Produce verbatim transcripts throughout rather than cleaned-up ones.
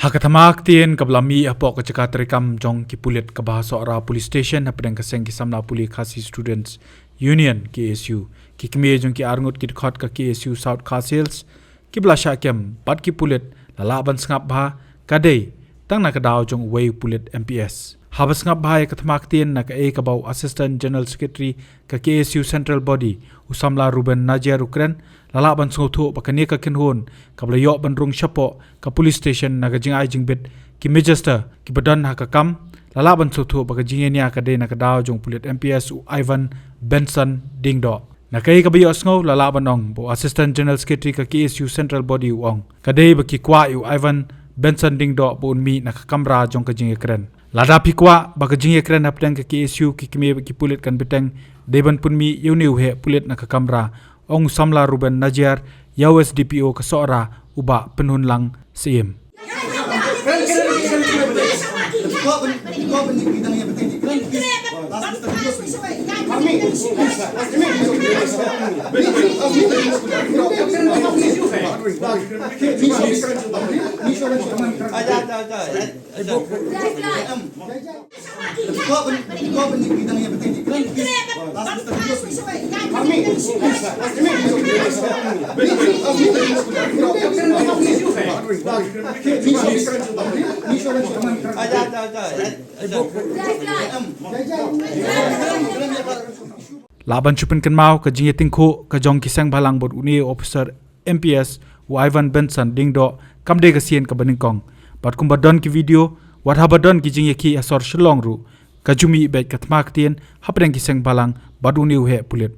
Ha ka thma ktien kaba la mih hapoh ka jaka treikam jong ki pulit kaba ha Sohra Police Station hapdeng ka seng ki samla pule Khasi Students Union, K S U, ki kmie jong ki arngut ki dkhot ka K S U South Khasi Hills kiba la shah kem bad ki pulit la lah ban sngap bha ka dei tang na ka daw jong uwei u pulit M P S. Haba sngap bha ïa ka thma ktien na kaei kaba u Assistant General Secretary ka K S U Central Body, u samla Reuben Najiar u kren, la lah ban sngewthuh ba kane ka kynhun kaba la ïoh ban rung shapoh ka police station na ka jingai jingbit ki magistrate kiba don ha ka kam, la lah ban sngewthuh ba ka jingïania ka dei na ka daw jong u pulit M P S u Ivan Benson Diengdoh. Na kaei kaba ïohsngew la lah ban ong ba u Assistant General Secretary ka K S U Central Body u ong ka dei ba ki kwah ïa u Ivan Benson Diengdoh ba un mih na ka kamra jong ka jingïakren. Lada phi kwah ba ka jingïakren hapdeng ka K S U ki kmie bad ki pulit kan bteng, dei ban pynmih ïa une u heh pulit na ka kamra, ong u samla Reuben Najiar ïa u S D P O ka Sohra, u Bah Pynhunlang Syiem. Lah ban shu pynkynmaw ka jingïatyngkhuh ka jong ki sengbhalang bad une u officer M P S u Ivan Benson Diengdoh kam dei ka sien kaba nyngkong. Bad kumba don ki video, wat haba don ki jingïakhih ha sor Shillong ruh, ka ju mih beit ka thma ktien hapdeng ki sengbhalang bad une u heh pulit.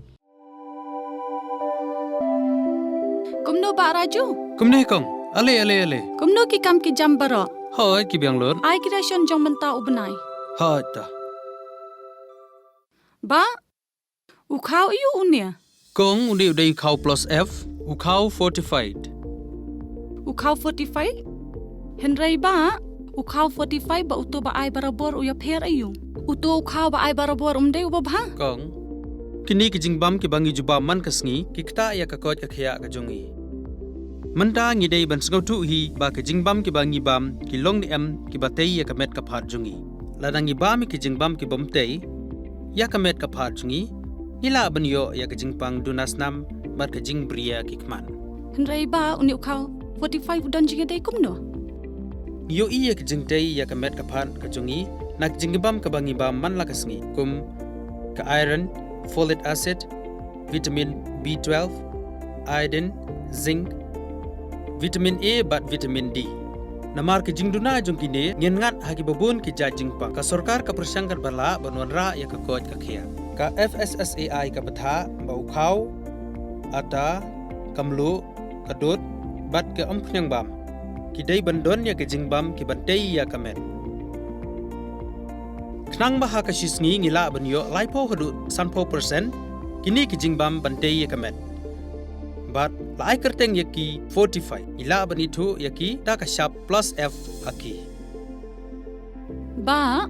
Kumno Bah Raju? Kumne kong, ale ale ale. Kumno ki kam ki jam baroh? Hooid, ki biang lut. Ai ki ration jong mynta u bnai. Hooid ta. Bah, u khaw aiu une? Kong, une u dei u khaw plus F, u khaw fortified. U khaw fortified? Hynrei Bah, u khaw fortified bad uto ba ai barabor u ïapher aiu? Uto u khaw ba ai barabor um dei uba bha? Kong, kine ki jingbam kiba ngi ju bam man ka sngi ki ktah ïa ka koit ka khiah ka jong ngi. Mynta ngi dei ban sngewthuh hi ba ki jingbam kiba ngi bam ki long ne em kiba tei ïa ka met ka phad jong ngi. Lada ngi bam ïa ki jingbam kibym tei ïa ka met ka phad jong ngi, ngi lah ban ïoh ïa ka jingpang duna snam bad ka jingbriew ki khmat. Hynrei Bah, une u khaw fortified u don jingïadei kumno? Ngi ïohi ïa ka jingtei ïa ka met ka phad ka jong ngi na ka jingbam kaba ngi bam man la ka sngi, kum ka iron, folic acid, vitamin B twelve, iodine, zinc, vitamin A bad vitamin D. Namar ki jingduna jong kine ngin ngat ha kiba bun ki jait jingpang. Ka sorkar ka pyrshang katba lah ban wanrah ïa ka koit ka khiah. Ka F S S A I ka bthah ba u khaw, ata, ka mluh, ka dud bad ka umkhñiang bam ki dei ban don ïa ki jingbam kiban tei ïa ka met. Khnang ba ha ka shi sngi ngi lah ban ïoh laiphew haduh sanphew percent kine ki jingbam ban tei ïa ka met. Bad la ai kyrteng ïa ki fortified, ngi lah ban ithuh ïa ki da ka shap plus F ha ki. Bah,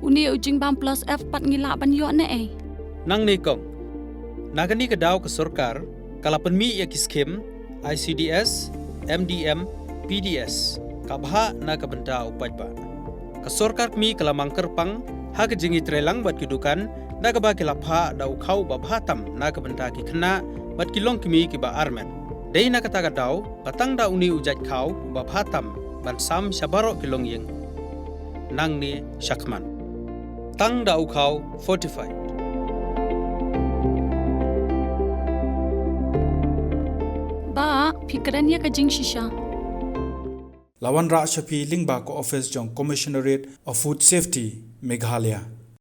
une u jingbam plus F pat ngi lah ban ïoh ne ei? Nangne kong, na kane ka daw ka sorkar ka la pynmih ïa ki skim I C D S, M D M, P D S, ka bhah na ka bynta u paidbah. Ka sorkar kmie ka la mang kyrpang ha ka jingïatreilang bad ki dukan da kaba ki la phah da u khaw uba bha tam na ka bynta ki khynnah bad ki longkmie kiba armet. Dei na kata ka daw ba tang da une u jait khaw uba bha tam ban sam sha baroh ki longïing nangne shakhmat. Tang da u khaw fortified. Bah, phi kren ïa ka jingshisha. La wanrah sha phi lyngba ka office jong Commissionerate of Food Safety, Meghalaya.